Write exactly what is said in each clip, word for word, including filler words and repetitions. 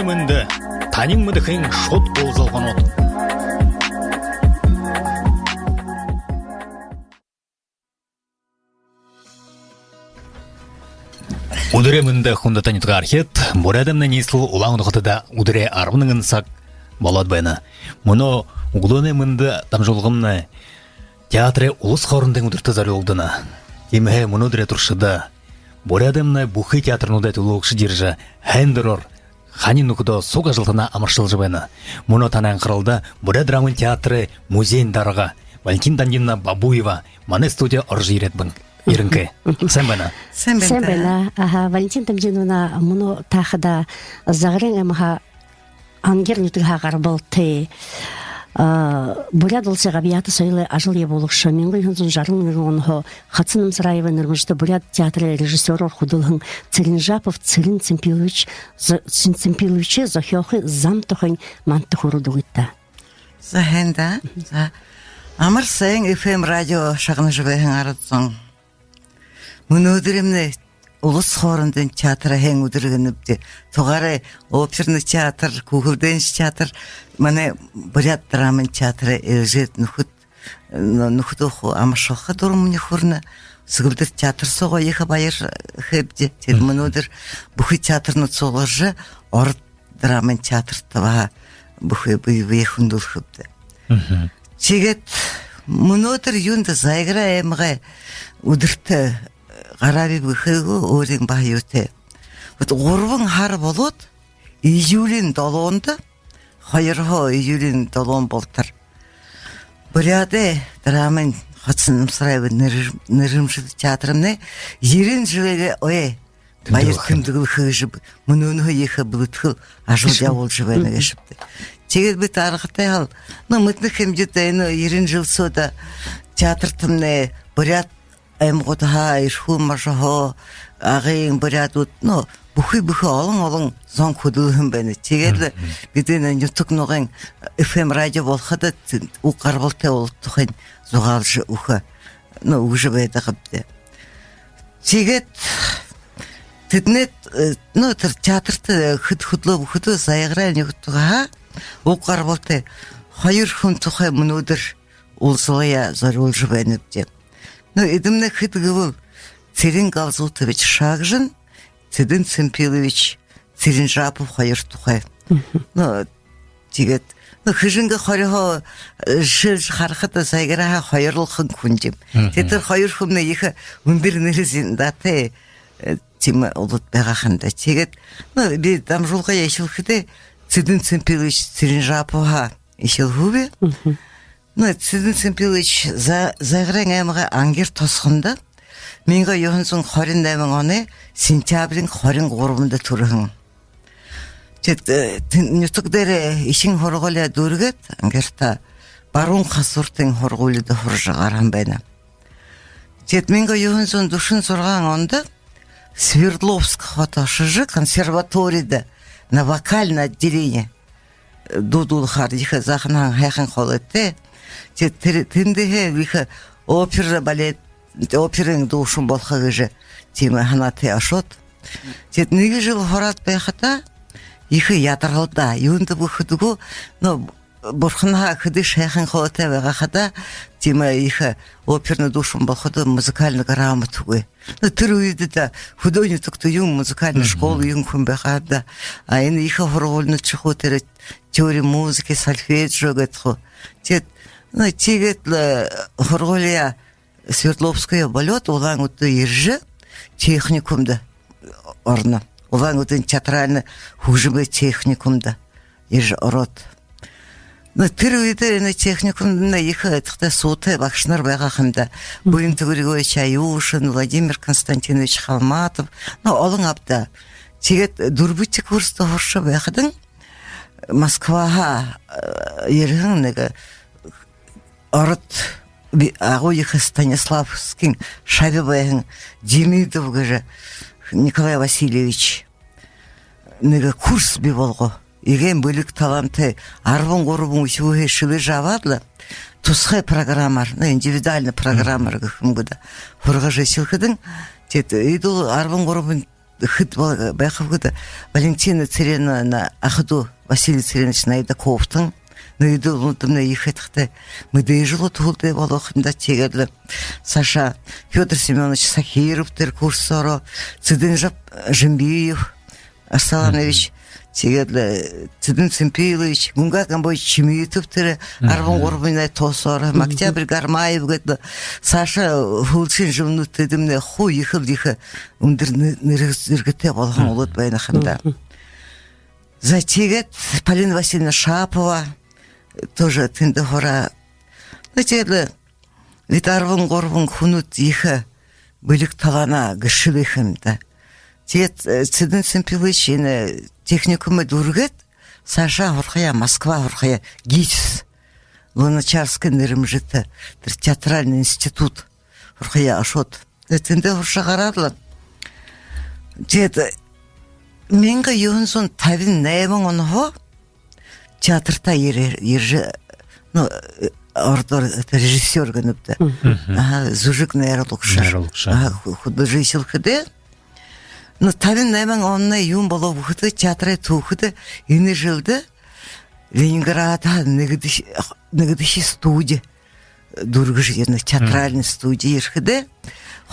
Мэндэ! Танин мэдэхын шууд уулзалганууд. Үдэрэй мэндэ, хүндэтэ нютагаархид! Буряадаймнай ниислэл Улаан-Үдэ хотодо үдэрэй арбан нэгэн саг болоод байна. Мүнөө үглөөнэй мэндэ дамжуулгамнай театрай улас хоорондын үдэртэ зорюулдана. Тиимэһээ мүнөөдэрэй туршада Буряадаймнай бүхы театрнуудай түлөөлэгшэд ерэжэ, һайндэрөөр хани нүхэдөө суг ажалтанаа амаршалжа байна. Мүнөө танай анхаралда Буряад драмын театрай музейн дарга Валентина Дамдиновна Бабуева манай студида орожо ерээд байна. Ерэнхэй. Сайн байна. Сайн байна. Сайн байна. Аха, Валентина Дамдиновна, мүнөө та хадаа Загарайн аймагһаа Ангир нютагһаа гарбалтай, а, Буряад Уласай габьяата соёлой ажал ябуулагша, мянга юһэн зуун жаран нэгэн онһоо Хоца Намсараевай нэрэмжэтэ Буряад театрай режиссёроор хүдэлһэн Цыренжапов Цырен Цымпилович зо-, Цын-, Цымпиловичай зохёохы зам тухай манда хөөрөөд үгыт даа. За, һайн даа. За. Амар сайн, ФМ радио шагнажа байһан арад зон. Мүнөөдэрэймнай улас хоорондын театрай һайндэр үдэр гэнэбди. Тугаараа оперный театр, хүүхэлдэйн театр, манай Буряад драмын театрай ээлжээтэ нүхэд, ну, нүхэдөө хуу амаршалха дурамни хүрэнэ. Үсэгэлдэр театр соогоо ехэ баяр хээбди. Тиигээд мүнөөдэр бүхы театрнууд сугларжа, ород драмын театрта баһа бүхы бэе бэеэ хүндэлхэбди. Тиигээд мүнөөдэр юундэ Загарайн аймагай үдэртэ гараабиб гэхэгүй, өөрын баһа юутэй. Вот гурбан һара болоод, июлиин долоондо, хоёрһоо июлиин долоон болотор Буряадай драмын Хоца Намсараевай нэр-, нэрэмжэтэ театрнай ерэн жэлэйгээ ой баяр тэмдэглэхэ гэжэ мүнөөнһөө ехэ бэлэдхэл ажал ябуулжа байна гээшэбди. Тиигээд бидэ аргатай һаал, ну, мэдэнэ ха юм даа, энэ ерэн жэл соо даа театртамнай Буряад аймагуудһаа, Эрхүү можоһоо, Агын буряадууд, ну, бүхы, бүхы олон, олон зон хүдэлһэн байна. Тиигээд лэ бидэ энэ нютаг нугын ФМ радио болоходо, уг гарбалтай болоод тухайнь зугаалжа үгэхэ, ну, үгэжэ байдаг ха юм даа. Тиигээд тэдэнэд, э, ну, тэрэ театрта, э, хэд хүдэлөө, бүхэдөө Загарайн нютагһаа уг гарбалтай хоёр хүн тухай мүнөөдэр уулзалгаяа зорюулжа байнабди. Ну, эдэмнай хэд гэбэл, Цырен Галзутович Шагжин, Цыден Цымпилович Цыренжапов хоёр тухай. Ну, тиигээд, ну, Хэжэнгэ хориһоо, э, жэшээлжэ харахада, Загарайһаа хоёрлохон хүн юм. Тиигээд тэрэ хоёр хүмнай ехэ үндэр нэрэ зандаатай, э, тиимэ улад байгаа ха юм даа. Тиигээд, ну, би дамжуулгаяа эхилхэдээ Цыден Цымпилович Цыренжаповһаа эхилхүүб. Ну, Цыден Цымпилович За-, Загарайн аймагай Ангир тосхондо мянга юһэн зуун хорин найман оной сентябриин хорин гурбанда түрэһэн. Тиигээд, э, тэн-, нютаг дээрээ эхин һургуулияа дүүргээд, Ангирта баруун хасууртын һургуулида һуража гараһан байна. Тиигээд мянга юһэн зуун дүшэн зургаан ондо Свердловск хото ошожо, консерваторида на вокальное отделение дуу дуулахаар ехэ заахан һайхан хоолойтой. Тиигээд тэрэ, тэндэһээ ехэ опера, балет, оперын дуушан болохо гэжэ тиимэ һанаатай ошоод. Тиигээд нэгэ жэл һураад байхадаа ехэ ядаралдаа. Юундэб гэхэдэ гү, ну, бурханһаа хэды һайхан хоолойтой байгаа хадаа, тиимэ ехэ оперно дуушан болоходо музыкальна грамотагүй. Ну, тэрэ үедэ даа хүдөө нютагта юун музыкальна школа, юун хүн байха даа. А энэ ехэ һургуулинуудшье хуу тэрэ теория музыки, сольфеджио гээд хуу. Тиигээд, ну, тиигээд лэ, э, һургуулияа Свердловскаяа болёод, Улаан-Үдэ ерэжэ, техникумда ороно. Улаан-Үдын театральна хүгжэмэй техникумда ерэжэ ороод. Ну, тэрэ үедэ энэ техникумда ехэ ехэ суутай багшанар байгаа ха юм даа. Буянто Григорьевич Аюшин, Владимир Константинович Халматов, ну, олон ааб даа. Тиигээд дүрбэдэхи курста һуража байхадань Москваһаа, э, ерэһэн нэгэ ород би-, агуу ехэ Станиславскиин шаби байһан Демидов гэжэ Николай Васильевич нэгэ курс бии болгоо. Эгээн бэлиг талаантай, арбан гурбан үхибүүһээ шэлэжэ абаад лэ, тусхай программаар, ну, индивидуальна программаар гэхэ юм гү даа, һургажа эхилхэдэнь, тиигээд эдэл арбан гурбан хэд бол-, байхаб гэхэдэ, Валентина Цыреновна, ахадуу Василий Цыренович Найдаковтан, нээдэ улад дэмнэ ехэ һайхатай мэдээжэ лэ, түхэлтэй болоо юм даа. Тиигээд лэ саашаа Фёдор Семёнович Сахиров тэрэ курс соороо, Цыдынжап Жимбиев Арсаланович, тиигээд лэ Цыден Цымпилович, Гунга Гомбоевич Чимитов тэрэ арбан гурбанай тоо соороо, Октябрь Гармаев гээд лэ саашаа һүүлшын жэлнүүдтэ дэмнэ хуу ехэл ехэ үндэр нэ-, нэрэ зэргэтэй болоһон улад байна ха юм даа. За, тиигээд Полина Васильевна Шапова тоже тэндэ һураа. Ну, тиигээд лэ бидэ арбан гурбан хүнүүд ехэ бэлиг талаанаа гэршэлээ ха юм даа. Тиигээд, э, Цыден Цымпилович энэ техникумые дүүргээд, саашаа һурахаяа, Москва һурахаяа, ГИТИС, Луначарскын нэрэмжэтэ тэрэ театральный институт һурахаяа ошоод, э, тэндэ һуража гараад лэ. Тиигээд, э, мянга юһэн зуун табин найман онһоо театрта ере-, ерэжэ, ну, э, ородоор это режиссёр гэнэб даа. Аха, зүжэг найруулагша. Найруулагша. Аха, ху-, хүдэлжэ эхилхэдээ. Ну, табин найман онной юун болооб гэхэдэ, театраа түүхэдэ, энэ жэлдэ Ленинградһаа нэгэдэхи-, нэгэдэхи студи дүүргэжэ ерээ, театральный студи ерэхэдээ,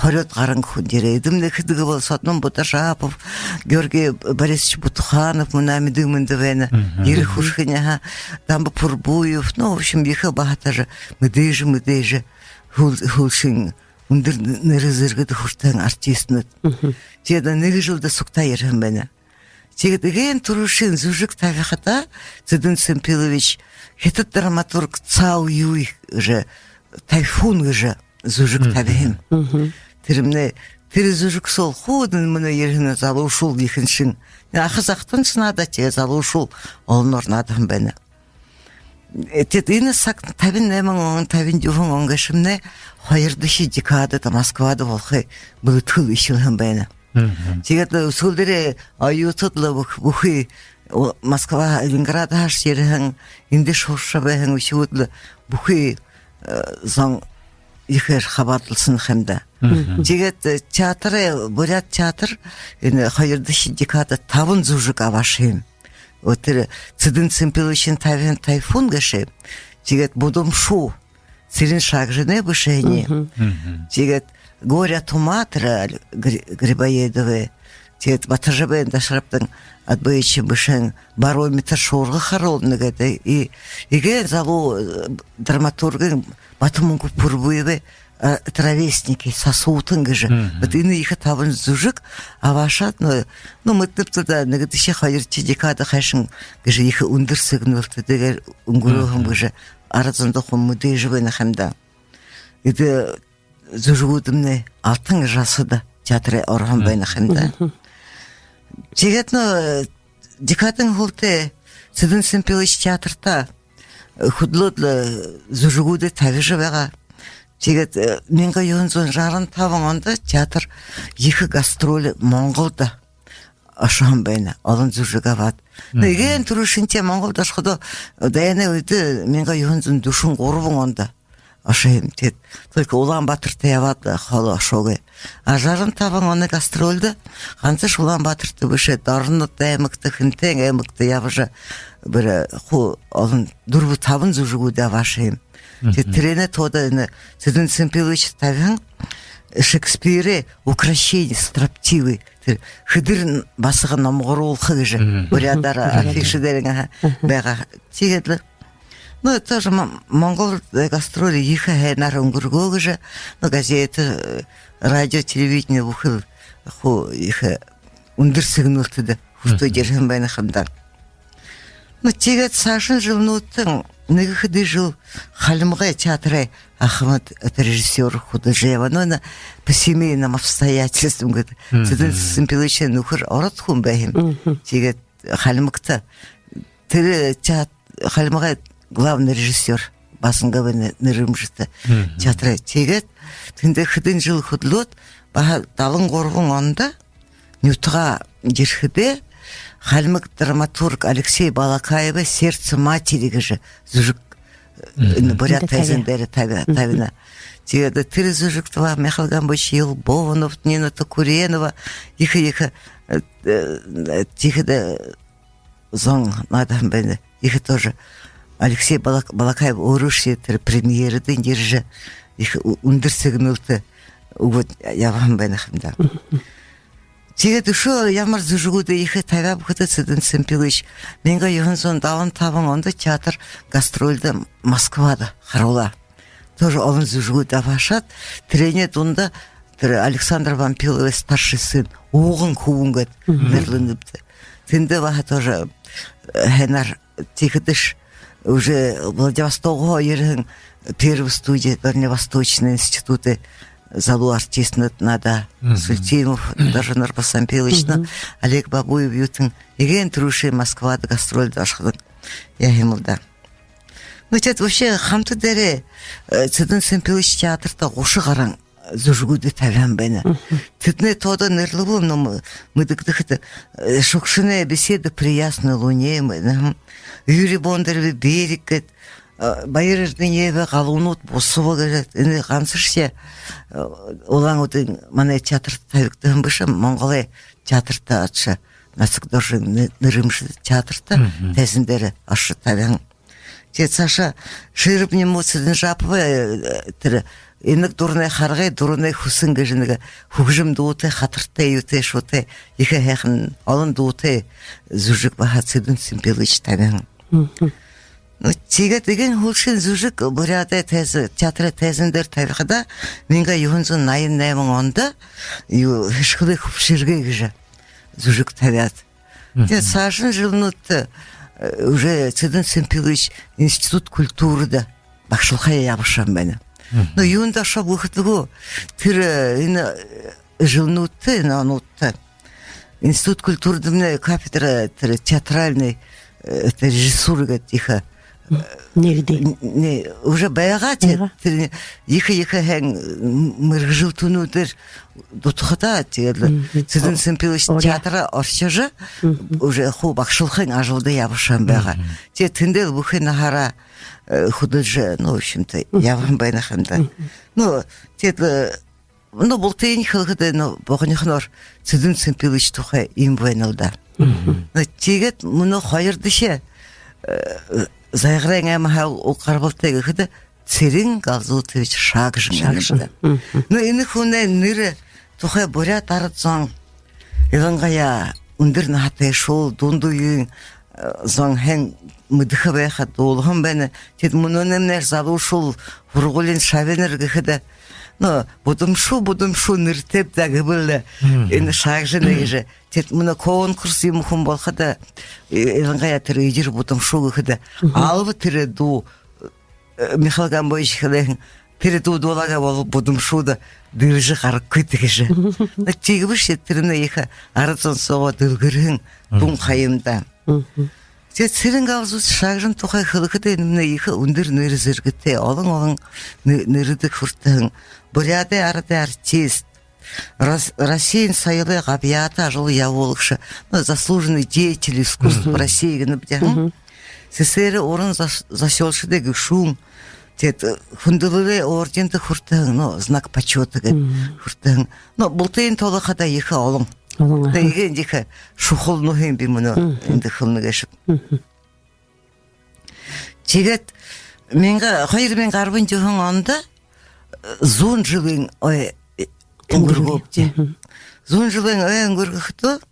хорёод гаран хүн ерээ. Эдэмнай хэдэг бол Содном Будажапов, Георгий Борисович Бутуханов, мүнөө амиды мэндэ байна. Ерэ хүрхэн, аха, Дамба Пурбуев, ну, в общем, ехэ баһа тиижэ мэдээжэ, мэдээжэ, һүүл-, һүүлшын үндэр нэрэ зэргэдэ хүртэһэн артистнууд. Тиигээд нэгэ жэлдэ сугтаа ерэһэн байна. Тиигээд эгээн түрүүшын зүжэг табихадаа Цыден Цымпилович хитад драматург Цао Юй гэжэ «Тайфун» гэжэ зүжэг табиһан. Тэрэмнай тэрэ зүжэг соол хуу энэ мүнөө ерэһэн залуушуул ехэнхинь. Аха захатаншни наадаа, тиигээд залуушуул олоноор наадаһан байна. Э, тиигээд энэ саг табин найман он, табин юһэн он гээшэмнай хоёрдохи декадада Москвада болохо бэлэдхэл эхилһэн байна. Тиигээд лэ үсэгэлдэрэй оюутад лэ бүхы, бүхы, о, Москва, Ленинградһаашье ерэһэн, эндэшье һуража байһан үхибүүд лэ бүхы, э, зон ехээр хабаадалсаһан ха юм даа. Тиигээд, э, театрай, буряад театр, энэ хоёрдохи декадада табан зүжэг абаашаһан юм. Вот тэрэ Цыден Цымпиловичын табиһан «Тайфун» гээшэ. Тиигээд «Будамшуу» Цырен Шагжинай бэшэһэн. Тиигээд «Горе от ума» тэрэ Гри-, Грибоедовай. Тиигээд Батожабайн Даширабдан Адбаевичай бэшэһэн «Барометр шуурга харуулна» гээд. И, эгээн залуу, э, драматургын Батамүнхэ Пурбуевай, э, «Ровесники», «Сасуутан» гэжэ. Вот энэ ехэ табан зүжэг абаашаад, ну, ну, мэдэнэбди даа, нэгэдэхи, хоёрдохи декада хайшан гэжэ ехэ үндэр сэгнэлтэтэйгээр үнгэрөө һэм гэжэ арад зондо хүн мэдээжэ байна ха юм даа. Эдэ зүжэгүүдэмнай алтан жасада театрай ороһон байна ха юм даа. Тиигээд, ну, декадын һүүлдэ Цыден Цымпилович театрта хүдэлөөд лэ зүжэгүүдээ табижа байгаа. Тиигээд, э, мянга юһэн зуун жаран табан ондо театр ехэ гастроли Монголдо ошоһон байна. Олон зүжэг абаад. Но эгээн түрүүшынхиеэ Монголдо ошоходоо, э, дайнай үедэ мянга юһэн зуун дүшэн гурбан ондо ошоһон юм. Тиигээд только Улаан-Баатарта ябаад, э, холо ошоогүй. А жаран табан оной гастрольдо гансашье Улаан-Баатарта бэшэ, Дорнод аймагта, Хэнтэй аймагта ябажа, бүри хуу олон, дүрбэ-табан зүжэгүүдые абаашаһан юм. Тиигээд тэрэнэй тоодо энэ Цыден Цымпилович табиһан Шекспирэй «Укрощение строптивой», тэрэ «Хэдэр басаган номгоруулха» гэжэ буряадаар афиша дээрэнь, аха, байгаа. Тиигээд лэ, ну, тоже Мо-, Монгол гастроли ехэ һайнаар үнгэргөө гэжэ, ну, газетэ, э, радио, телевидени бүхы л хуу ехэ үндэр сэгнэлтэдэ хүртөөд ерэһэн байна ха юм даа. Ну, тиигээд саашань жэлнүүдтэнь нэгэ хэды жэл Хальмагай театрай ахамад, это, режиссёр хүдэлжэ ябаа. Ну, на, по семейным обстоятельствам гээд. Цыден Цымпиловичай нүхэр ород хүн байһан юм. Тиигээд Хальмагта тэрэ теат-, Хальмагай главный режиссёр Басанговай нэ-, нэрэмжэтэ театрай. Тиигээд тэндэ хэдэн жэл хүдэлөөд, баһа далан гурбан ондо нютагаа ерэхэдээ, хальмаг драматург Алексей Балакаевай «Сердце матери» гэжэ зүжэг энэ буряад тайзан дээрэ таби-, табина. Тиигээд тэрэ зүжэгтэ баһа Михаил Гомбоевич Елбонов, Нина Токуренова, ехэ, ехэ, э, э, тиихэдэ зон наадаһан байна. Ехэ тоже Алексей Балак-, Балакаев өөрөөшье тэрэ премьерэдэнь ерэжэ, ехэ ү-, үндэр сэгнэлтэ үгөөд ябаһан байна ха юм даа. Тиигээд үшөө ямар зүжэгүүдые ехэ табяаб гэхэдэ, Цэдэн Цымпилыч, мянга юһэн зуун далан табан ондо театр гастрольдо Москвада харуулаа. Тоже олон зүжэгүүд абаашаад, тэрэнэй дунда тэрэ Александр Вампиловой «Старший сын», «Ууган хүбүүн» гээд нэрлэнэбди. Тэндэ баһа тоже, э, һайнаар, тиихэдэшье уже Владивостогһоо ерэһэн первый студия, Дальневосточный институтын залуу артистнууд наадаа. Сультимов Доржо Норбосампилович, Олег Бабуев, юутэн эгээн түрүүшын Москвада гастрольдо ошоходонь яаһан юм лэ даа. Ну, тиигээд вообще хамта дээрээ, э, Цэдэн Цымпилыч театрта гуша гаран зүжэгүүдые табяан байна. Тэдэнэй тоодо нэрлэбэл, ну, м-, мэдэгдэхэдэ, э, Шукшинай «Беседы при ясной луне» юм байна. Юрий Бондаревай «Берег» гээд, э, Баяр Эрдынеевэй «Галуунууд бусаба» гээд, энэ гансашье, э, Улаан-Үдын манай театрта табигдаһан бэшэ, Монголой театрта ошожо, Нацагдоржын нэ-, нэрэмжэтэ театрта тайзан дээрэ ошожо табяан. Тиигээд саашаа Шираб-Нимбу Цыденжаповай, э, тэрэ «Инаг дурнай харгы, дурнай хүсэн» гэжэ нэгэ хүгжэм дуутай, хатартай, юутэй, шуутай, ехэ һайхан олон дуутай зүжэг баһа Цэдэн Цымпилыч табяан. Ну, тиигээд эгээн һүүлшын зүжэг буряадай тайз-, театрай тайзан дээрэ табихада, мянга юһэн зуун наян найман ондо юу, «Хэшхэлэй хүбшэргэй» гэжэ зүжэг табяад. Тиигээд саашань жэлнүүдтэ, э, уже Цэдэн Цымпилыч институт культурада багшалхаяа ябашаһан байна. Но юундэ ошооб гэхэдэ гү, тэрэ, э, энэ, э, жэлнүүдтэ, энэ онуудта институт культурада манай кафедра тэрэ театральной, э, это режиссура гээд ехэ, э, нээгдээ. Н-, не, уже байгаа, тиигээд тэрэ ехэ, ехэ һайн, м-, мэргэжэлтэнүүдээр дутахадаа, тиигээд лэ Цэдэн Цымпилыч театра оршожо, уже хуу багшалхын ажалда ябашаһан байгаа. Тиигээд тэндэл бүхы наһаараа, э, хүдэлжэ, ну, в общем-то, ябаһан байна ха юм даа. Ну, тиигээд лэ, э, ну, бултыень хэлэхэдэ, ну, богонихоноор Цэдэн Цымпилыч тухай иимэ байна лэ даа. Ну, тиигээд мүнөө хоёрдохи, э, Зайгарайн аймагһаа уг гарбалтай гэхэдэ, Цырен Галзутович Шагжин. Шагжин. Ну, энэ хүнэй нэрэ тухай буряад арад зон, илангаяа үндэр наһатайшуул, дунда үеын, э, зон һайн мэдэхэ байха, дуулаһан байна. Тиигээд мүнөөнэймнай залуушуул, һургуулиин шабинар гэхэдэ, ну, Будамшуу, Будамшуу нэрэтэйб даа гэбэл, энэ Шагжин гэжэ. Тиигээд мүнөө конкурс юумэ хүн болоходо, э, илангаяа тэрэ «Эдир Будамшуу» гэхэдэ, алба тэрэ дуу, э, Михаил Гомбоевич хэлэһэн, тэрэ дуу дуулаагүй бол Будамшууда дэлгэжэ гарахагүйт гэжэ. Тиигэбэшье тэрэмнай ехэ арад зон соогоо дэлгэрһэн хүн ха юм даа. Тиигээд Цырен Галзутович Шагжин тухай хэлэхэдэ, энэмнай ехэ үндэр нэрэ зэргэтэй, олон-олон нэ-, нэрэдэ хүртэһэн буряадай арадай артист, Рос-, Россиин соёлой габьяата ажал ябуулагша, ну, заслуженный деятель искусств России гэнэбди, һэн. СССР-эй уран зас-, зохёолшодой гэшүүн, тиигээд, э, Хүндэлэлэй орденто хүртэһэн, ну, Знак почёта гээд хүртэһэн. Ну, бултыень тоолохо хадаа ехэ олон. Олон, аха. Тиигээд ехэ шухала нүхэн би мүнөө эндэ хэлэнэ гээшэб. Тиигээд мянга, хоёр мянга арбан юһэн ондо, э, зуун жэлэй ой, э, үнгэргөөбди. Зуун жэлэй ой үнгэргэхэдөө,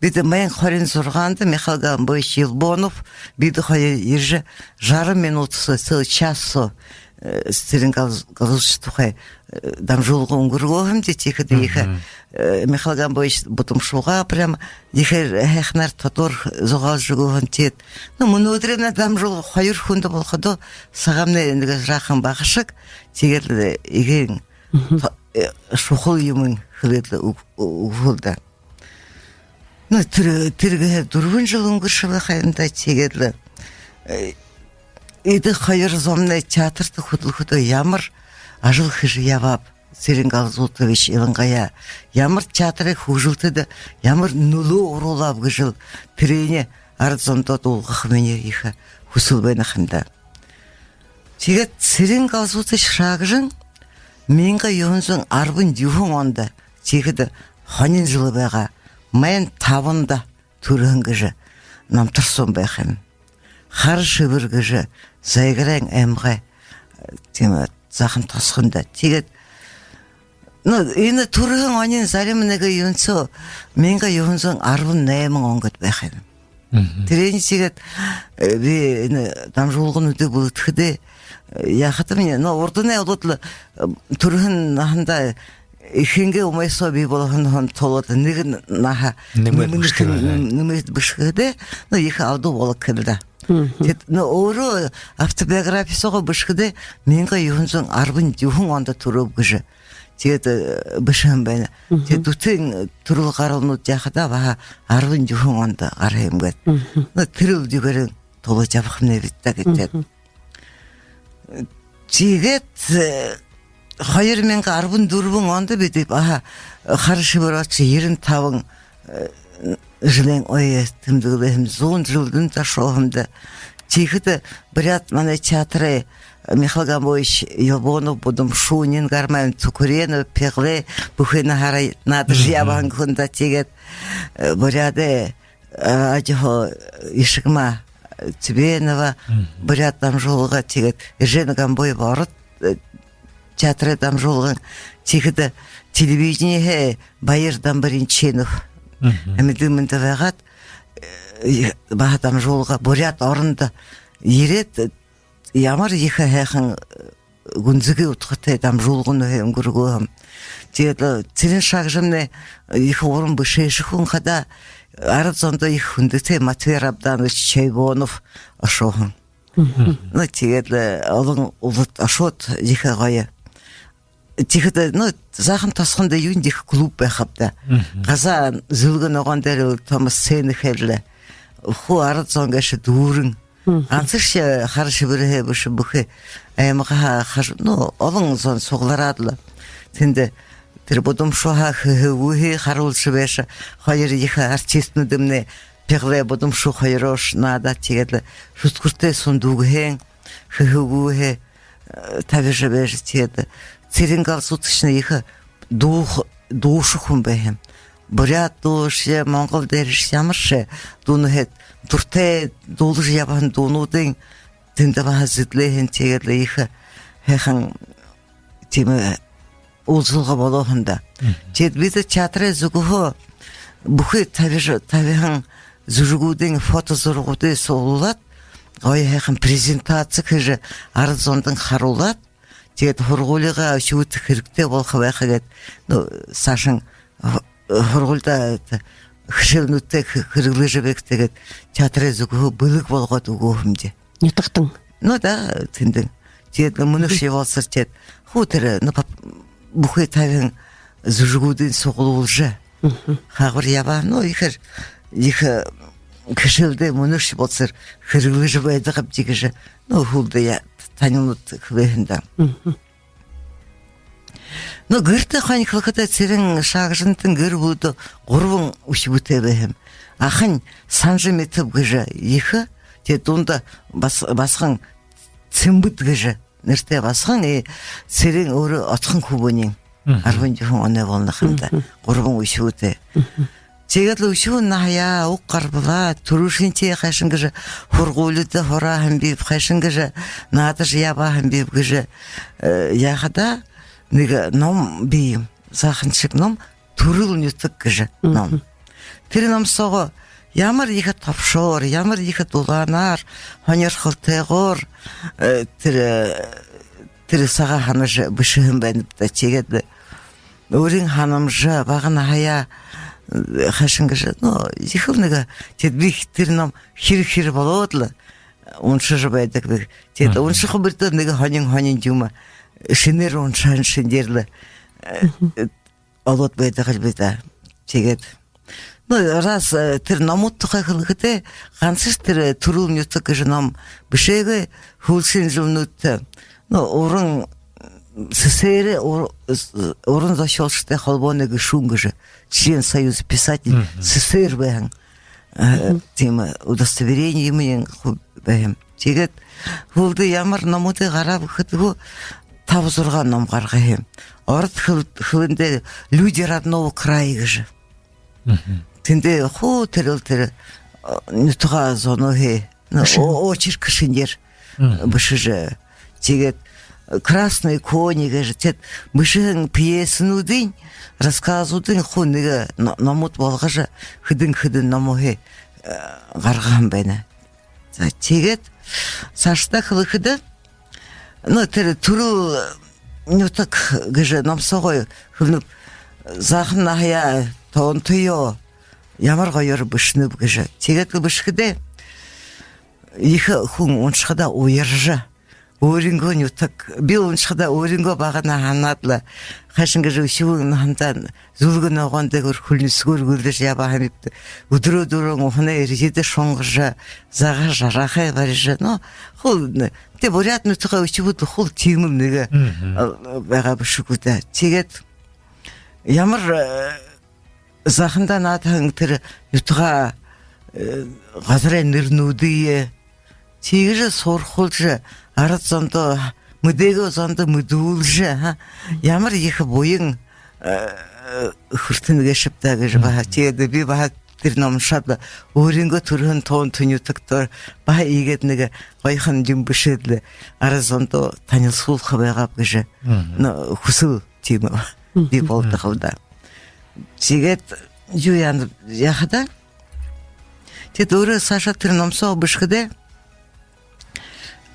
бидэ мянга хорин зургаанда Михаил Гомбоевич Елбонов бидэ хоёр ерэжэ, жаран минута соо, целый час соо, э, Цырен Гал-, Галзутович тухай, э, дамжуулга үнгэргөөһэмди, тиихэдэ ехэ, э, Михаил Гомбоевич Будамшуугаа прям ехээр һайханаар тодоор зугаалжа үгөө һэн, тиигээд. Ну, мүнөөдэрэймнай дамжуулга хоёр хүндэ болоходоо, сагаамнай нэгэ жаахан багашаг, тиигээд лэ эгээн то-, э, шухала юумыень хэлээд лэ үг-, ү-, үгөө л даа. Ну, тэрэ, тэрэ гэһээ дүрбэн жэл үнгэршэлэй ха юм даа, тиигээд лэ, э, эдэ хоёр зомнай театрта хүдэлхэдөө ямар ажал хэжэ ябааб, Цырен Галзутович илангаяа ямар театрай хүгжэлтэдэ ямар нүлөө оруулааб гэжэл, тэрэниие арад зондоо дуулгаха минии ехэ хүсэл байна ха юм даа. Тиигээд Цырен Галзутович Шагжин мянга юһэн зуун арбан юһэн ондо, тиихэдэ хонин жэл байгаа, майн табанда түрэһэн гэжэ намтар суун байха юм. Хара Шэбэр гэжэ Загарайн аймагай, тиимэ, Заахан тосхондо. Тиигээд, ну, энэ түрэһэн онин зарим нэгэ юун соо мянга юһэн зуун арбан найман он гээд байха юм. Тэрэнэй тиигээд, э, би энэ дамжуулгануудые бэлэдхэхэдээ, э, яахадамни, но урданай болоод лэ, э, түрэһэн наһандаа эхынгээ умайһаа бии болоһон һон толоод нэгэ наһа нэмээд бэшэхэ, нэмээд бэшэхэдээ, но ехэ алдуу болог гээл даа. Тиигээд, но өөрөө автобиографи соогоо бэшэхэдээ мянга юһэн зуун арбан юһэн ондо түрөөб гэжэ. Тиигээд, э, бэшэһэн байна. Тиигээд дүтын түрэл гаралнууд яахадаа баһа арбан юһэн ондо гараһан юм гээд. Но тэрэл юугээрээ толоод ябаха юм нэ бэд даа гээд. Тиигээд, э, хоёр мянга арбан дүрбэн ондо бидэ баһа Хара Шэбэр ошожо, ерэн табан, э, жэлэй ой тэмдэглэһэн, зуун жэлдэнь ошоһон даа. Тиихэдэ буряад манай театрай Михаил Гомбоевич Елбонов, Будамшуу, Нина Гармаевна Цукуренова, Пеглей, бүхы наһаараа наадажа ябаһан хүн даа. Тиигээд, э, буряадай радио Ишигма Цыбенова, буряад дамжуулга, тиигээд Эржена Гомбоева, ород, э, театрай дамжуулгын, тиихэдэ телевидениеһээ Баяр Дамбаринчинов, амиды мэндэ байгаад, э, баһа дамжуулга, Буряад орондо ерээд, э, ямар ехэ һайхан, э, гүнзэгы удхатай дамжуулгануудые үнгэргөө һэм. Тиигээд лэ Цырен Шагжинмнай ехэ уран бэшээшэ хүн хадаа арад зондо ехэ хүндэтэй Матвей Рабданович Чойбонов ошоһон. Ну, тиигээд лэ олон улад ошоод, ехэ гоё. Тиихэдэ, ну, Заахан тосхондо юундэ ехэ клуб байха ааб даа. Газаа зүлгэ ногоон дээрэ лэ томо сцена хээд лэ. Хуу арад зон гээшэ дүүрэн. Гансашье Хара Шэбэрһээ бэшэ, бүхы аймагһаа хаш-, ну, олон зон суглараад лэ. Тэндэ тэрэ Будамшууһаа Хэһэгүүһээ харуулжа байжа, хоёр ехэ артистнуудымнай Пеглей, Будамшуу хоёроош наадаа, тиигээд лэ Шүдхэртэй Сундуугһээн Хэһэгүүһээ, э, табижа байжа, тиигээд Цырен Галзутовичнай ехэ дууш-, дуушан хүн байһан. Буряад дуушье, монгол дээрэшье, ямаршье дуунуудые, дуратай дуулажа ябаһан дуунуудынь тэндэ баһа зэдэлһэн, тиигээд лэ ехэ һайхан тиимэ уулзалга болоо һэн даа. Тиигээд бидэ театрай зүгһөө бүхы табижа, табиһан зүжэгүүдынь фото зурагуудые суглуулаад, гоё һайхан презентаци хэжэ, арад зондонь харуулаад, тиигээд һургуулигаа үхибүүдтэ хэрэгтэй болохо байха гээд, ну, саашань, э, һургуулида, это, хэшээлнүүдтэ хэ-, хэрэглэжэ байгты гээд, театрай зүгһөө бэлэг болгоод үгөө һэмди. Нютагтань. Ну да, тэндэнь. Тиигээд лэ мүнөөшье болосор, тиигээд хуу тэрэ, ну, пап-, бүхы табиһан зүжэгүүдынь суглуулжа, хаагуур ябаа. Ну, ехээр, ехэ хэшээлдэ мүнөөшье болосор хэрэглэжэ байдаг аабди гэжэ, ну, һүүлдэ я-, танилнууд хэлээ һэн даа. Ну, гэртээ хонхилохо даа, Цырен Шагжинтан гэр бүлэдөө гурбан үхибүүтэй байһан. Ахань Санжа Мэтаб гэжэ ехэ, тиигээд дунда бас-, басаган Цэмбэд гэжэ нэрэтэй басаган, и Цырен өөрөө отхон хүбүүниинь. Арбан юһэн оной болоно һэн даа. Гурбан үхибүүтэй. Тиигээд лэ үхибүүн наһаяа уг гарбалаа, түрүүшынхиеэ хайшан гэжэ һургуулида һурааһан биб, хайшан гэжэ наадажа ябаһан биб гэжэ, э, яахадаа, нэгэ ном бии юм. Зааханшаг ном, «Түрэл нютаг» гэжэ ном. Тэрэ ном соогоо ямар ехэ тобшоор, ямар ехэ дулаанаар, һонирхолтойгоор, э, тэрэ, э, тэрэ сагаа һанажа бэшэһэн байнаб даа. Тиигээд лэ өөрын һанамжа, бага наһаяа, э, хайшан гэжэ, ну, ехэл нэгэ, тиигээд би тэрэ ном хэр-хэр болоод лэ уншажа байдаг би. Тиигээд лэ уншаха бэридөө нэгэ һонин-һонин юумэ шэнээр уншаһан шэнгеэр лэ, э, олоод байдаг ааб даа. Тиигээд, ну, раз, э, тэрэ номууд тухай хэлэхэдээ, гансашье тэрэ, э, «Түрэл нютаг» гэжэ ном бэшээгүй, һүүлшын жэлнүүдтэ, ну, уран, СССР-эй ур-, с-, уран зохёолшодой холбооной гэшүүн гэжэ, член Союза писателей СССР байһан. Э, тиимэ удостоверени юумэн хуу байһан. Тиигээд һүүлдэ ямар номуудые гаргааб гэхэдэ, таба-зургаан ном гаргаа һэм. Ород хэл-, хэлэндээ «Люди родного края» гэжэ. Тэндээ хуу тэрэл тэрэ, э, нютагай зоноо хэ, ну, очерк шэнгеэр бэшэжэ. Тиигээд «Красные кони» гэжэ, тиигээд бэшэһэн пьесэнүүдынь, рассказуудынь хуу нэгэ но-, номууд болгожо, хэдэн-хэдэн номоо хэ, э, гаргаа һэм байна. За, тиигээд саашадаа хэлэхэдэ, ну, тэрэ «Түрэл нютаг» гэжэ ном соогоо хэлэнэб, заахан наһаяа, тоонтоёо ямар гоёор бэшэнэб гэжэ. Тиигээд лэ бэшэхэдээ, ехэ хүн уншахадаа уяржа, өөрынгөө нютаг, би уншахадаа өөрынгөө бага наһаа һанаад лэ, хайшан гэжэ үхибүүн наһандаа зүлгэ ногоон дээгүүр хүлнисэгөөр гүйлдэжэ ябаа һэмди. Үдэрөө дүүрэн уһанай эрьедэ шунгажа, загаһа жаргахаяа барижа, ну, хуу, тэ, буряад нютагай үхибүүд хуу тиимэл нэгэ, э, байгаа бэшэ гү даа. Тиигээд ямар, э, заахандаа наадаһан тэрэ нютагай, э, газарай нэрэнүүдые тиигэжэ суурхуулжа, арад зондоо, мэдээгүй зондоо мэдүүлжэ, ха, ямар ехэ буян, э, хүртэнэ гээшэб даа гэжэ баһа. Тиигээд би баһа тэрэ ном уншаад лэ, өөрынгөө түрэһэн тоонто нютагтаа баһа иигээд нэгэ гоёхон юумэ бэшээд лэ, арад зондоо танилсуулха байгааб гэжэ, ну, хүсэл тиимэ бии болодог ааб даа. Тиигээд юу яанаб, яахадаа, тиигээд өөрөө саашаа тэрэ ном соогоо бэшэхэдээ,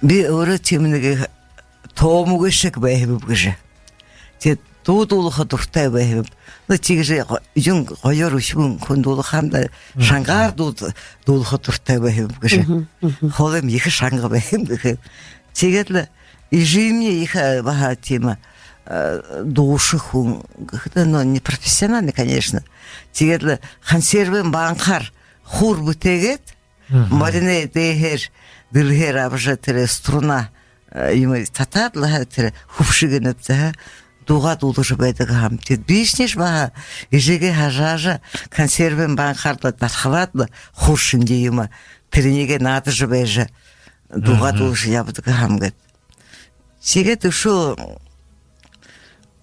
би өөрөө тиимэ нэгэ томо гээшэг байһан юм гэжэ. Тиигээд дуу дуулаха дуратай байһан юм. Ну, тиигэжэ го-, юун гоёор үхибүүн хүн дуулаха һэм даа, шангаар дуу дуулаха дуратай байһан юм гэжэ. Холын ехэ шанга байһан юм гэхэ. Тиигээд лэ эжымни ехэ, э, баһа тиимэ, э, дуушан хүн гэхэдэ, но не профессиональный, конечно. Тиигээд лэ консервын банкаар хуур бүтээгээд, моринай дээһээр, дэлһээр абажа, тэрэ струна, э, юумэ татаад лэ, тэрэ хүбшэг гэнэб даа, дуугаа дуулажа байдаг һэм. Тиигээд би шэнь баһа эжыгээ һажаажа, консервын банкаар лэ дархалаад лэ, хуур шэнги юумэ, тэрэниие наадажа байжа, дуугаа дуулажа ябадаг һэм гээд. Тиигээд үшөө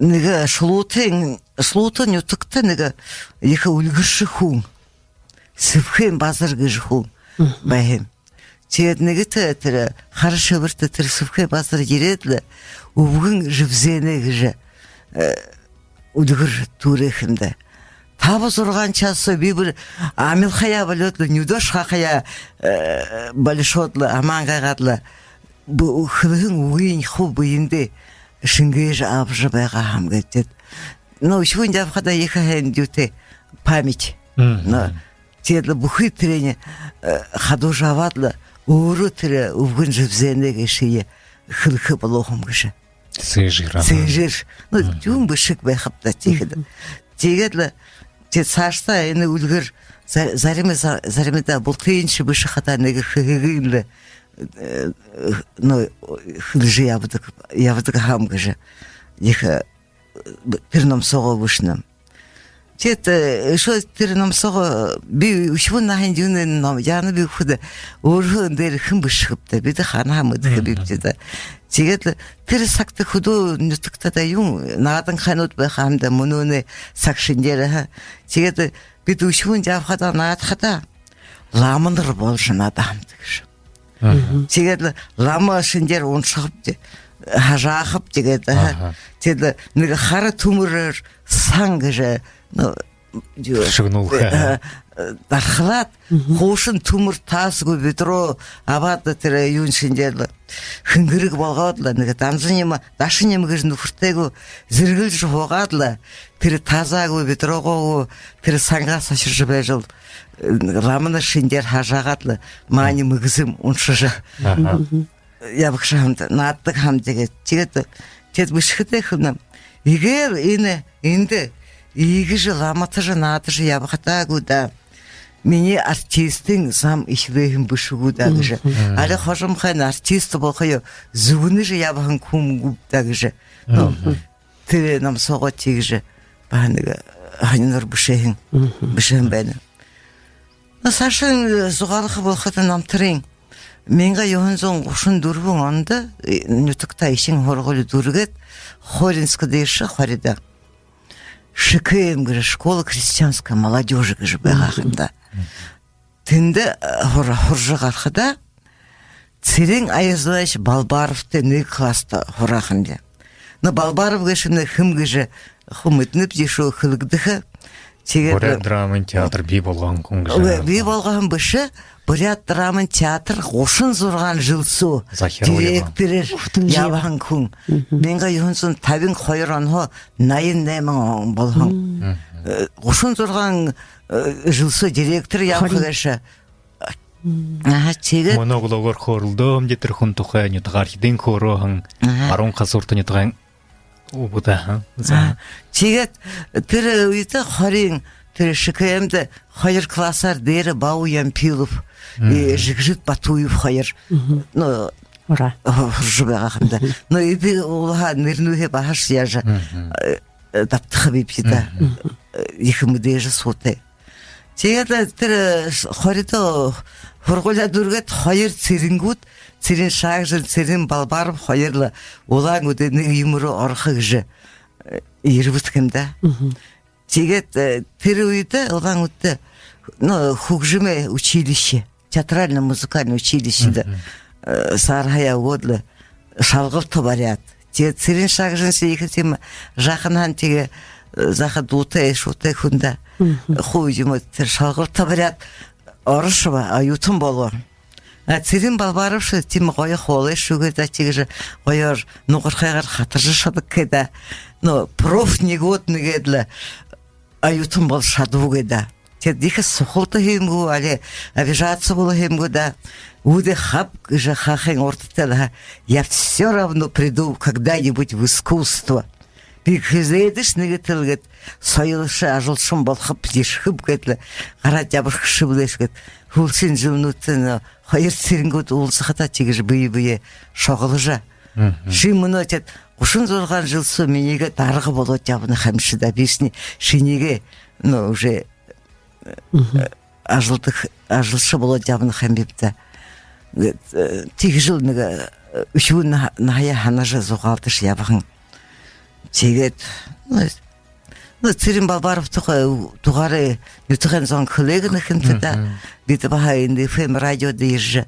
нэгэ Шулуутын, Шулуутын нютагта нэгэ ехэ үльгэршэ хүн, Сэбхэн Базар гэжэ хүн байһан юм. Тиигээд нэгэтэ тэрэ хара шэбэртэ тэрэ Сэбхэн Базар ерээд лэ, үбгэн жэбзээнэй гэжэ, э, үльгэр түүрээ һэн даа. Таба-зургаан часаа би бүри амилхаяа болёод лэ, нюдөө шахахаяа, э, болишоод лэ, амаан гайгаад лэ, бу-, хэлэһэн үгыень хуу бэедээ шэнгээжэ абажа байгаа һэм гээд. Но үхибүүн ябахадаа ехэ һайн юутэй, память. Но тиигээд лэ бүхы тэрэниие, э, хадуужа абаад лэ, өөрөө тэрэ үбгэн жэбзээнэй гээшые хэлэхэ болоо һэм гэжэ. Сээжээр, аха. Сээжээр. Ну, юун бэшэг байхаб даа тиихэдэ. Тиигээд лэ, тиигээд саашадаа энэ үльгэр за-, зарим, за-, заримдаа бултыень шье бэшэ хадаа нэгэ хэһэгынь лэ, э, ну, хэлэжэ ябадаг, ябадаг һэм гэжэ. Ехэ, э, тэрэ ном соогоо бэшэнэм. Тиигээд, э, үшөө тэрэ ном соогоо, э, би үхибүүн наһан юунэй ном, яанаб гэхэдэ, өөрһөө дээрэ хэн бэшэхэб даа, бидэ хаанаһаа мэдэхэбибди даа. Тиигээд лэ тэрэ сагта хүдөө нютагтаа даа юун, наадан хойнууд байха һэм даа, мүнөөнэй саг шэнгеэр, аха. Тиигээд лэ бидэ үхибүүн ябахадаа, наадахадаа, ламанар боложо наадаха һэмди гэжэ. Тиигээд лэ лама шэнгеэр уншахабди, һажаахабди гээд, аха. Тиигээд лэ нэгэ хара түмэрөөр сан гэжэ, ну, юу, шагнуулха, э, э, дархалаад, хуушан түмэр тас гү, ведро абаад лэ, тэрэ юун шэнгеэр лэ хэнгэрэг болгоод лэ, нэгэ данзан юумэ, дашан юумэ гэжэ нүхэртэй гү, зэргэлжэ һуугаад лэ, тэрэ тазаа гү, ведрогоо гү, тэрэ сангаа сошоржо байжал, э, ламанар шэнгеэр һажаагаад лэ, маани мэгзэм уншажа ябагша һэмди, нааддаг һэмди гээд. Тиигээд, тиигээд бэшэхэдээ хэлэнэ: иигээд энэ, эндэ иигэжэ ламатажа, наадажа ябахадаа гү даа, минии артистын зам эхилээ һэм бэшэ гү даа гэжэ. Али хожомхойн артист болохоёо зүгэнэжэ ябаһан хүн гүб даа гэжэ. Ну, тэрэ ном соогоо тиигэжэ баһа нэгэ һониноор бэшэһэн, бэшэһэн байна. Но саашань, э, зугаалха болоходо, намтарынь Мянга юһэн зуун гушан дүрбэн ондо, э, нютагтаа эхин һургуули дүүргээд, Хоринск дээшэ, Хоридо, ШКМ гэжэ, школа крестьянской молодёжи гэжэ байгаа юм даа. Тэндэ, э, һур-, һуража гарахадаа, Цырен Аязлаевич Балбаровтай нэгэ класста һураа һэм даа. Но Балбаров гээшэмнай хэн гэжэ хуу мэдэнэбди шүү, хэлэгдэхэ. Тиигээд буряад драмын театр бии болгоһон хүн гэжэ. Үгы, бии болгоһон бэшэ. Буряад драмын театр гушан зургаан жэл соо директорээр ябаһан хүн. Мянга юһэн зуун табин хоёр онһоо наян найман он болоһон. Э, гушан зургаан, э, жэл соо директор ябаһан гээшэ. Аха, тиигээд монологоор хөөрэлдөө һэм даа тэрэ хүн тухай, нютагаархидынь хөөрөө һэн, Баруун Хасуурта нютагайнь үбдөө, аха. За. Тиигээд тэрэ үедэ Хориин тэрэ ШКМ-дэ хоёр классаар дээрэ Бауу Ямпилов, э, Жигжит Батуев хоёр. Ну, һуража байгаа һэм даа. Но эдэ улаһаа нэрэнүүдээ баһашье яажа, э, дабтаха бибди даа. Э, ехэ мэдээжэ суутай. Тиигээд лэ тэрэ, э, Хоридо һургуулияа дүүргээд, хоёр Цыренгүүд, Цырен Шагжин, Цырен Балбаров хоёр лэ Улаан-Үдэ нэгэ юумэ руу орохо гэжэ, э, ерэбэд һэм даа. Тиигээд, э, тэрэ үедэ Улаан-Үдэдэ, ну, хүгжэмэй училище, театрально-музыкальное училищедэ, э, саарһаяа үгөөд лэ, шалгалта бариад. Тиигээд Цырен Шагжин шье ехэ тиимэ жаахан һэн, тиигээ, э, жаахан дуутай, шуутай хүн даа. Хуу юумэ тэрэ шалгалта бариад, орошобо, оюутан болоо. А Цырен Балбаров шье тиимэ гоё хоолойшье үгы даа, тиигэжэ гоёор нугархайгаар хатаржа шададаг гээ даа. Но профнегодный гээд лэ оюутан болжо шадабагүй даа. Тиигээд ехэ сухалта һэм гү, али обижаться болоо һэм гү даа. Үүдээ хаб гэжэ хаахын урда тээ лэ: «Я всё равно приду когда-нибудь в искусство. Би хэзээдэшье нэгэтэ лэ гээд соёлшо ажалшан болохоб, ерэхэб», — гээд лэ гараад ябадаг шэнги лэ гээшэ гээд. Һүүлшын жэлнүүдтэнь, но, хоёр Цыренгүүд уулзахадаа тиигэжэ бэе бэеэ шоглоожо: «Ши мүнөө тиигээд гушан зургаан жэл соо минии дарга болоод ябана һэмши даа. Би шни-, шинии, ну, уже, э, ажалдаг, ажалша болоод ябана һэм бибди даа». Э, тиигэжэл нэгэ, э, үхибүүн наһа-, наһаяа һанажа, зугаалдажа ябаһан. Тиигээд, ну, ну, Цырен Балбаров тухай, тугаараа нютагай зон хэлээ гэнэ һэмди даа. Бидэ баһа энэ ФМ радиодо ерэжэ,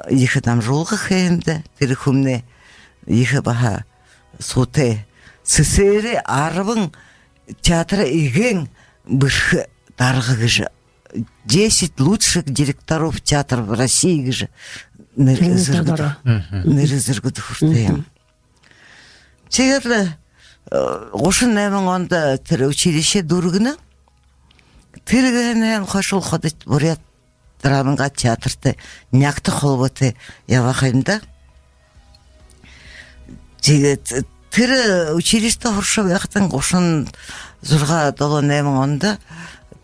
ехэ дамжуулга хээ һэмди даа. Тэрэ хүмнай ехэ баһа суутай. СССР-эй арбан театра эгээн бэрхэ дарга гэжэ, «Десять лучших директоров театров России» гэжэ нэрэ зэргэдэ, нэрэ зэргэдэ хүртөө юм. Тиигээд лэ, э, гушан найман ондо тэрэ училище дүүргэнэ. Тэрэ гэһэнһээнь хойшол ходо буряад драмын театртай нягта холбоотой ябаһан юм даа. Тиигээд тэрэ училищеда һуража байхадань, гушан зургаа, долоо, найман ондо,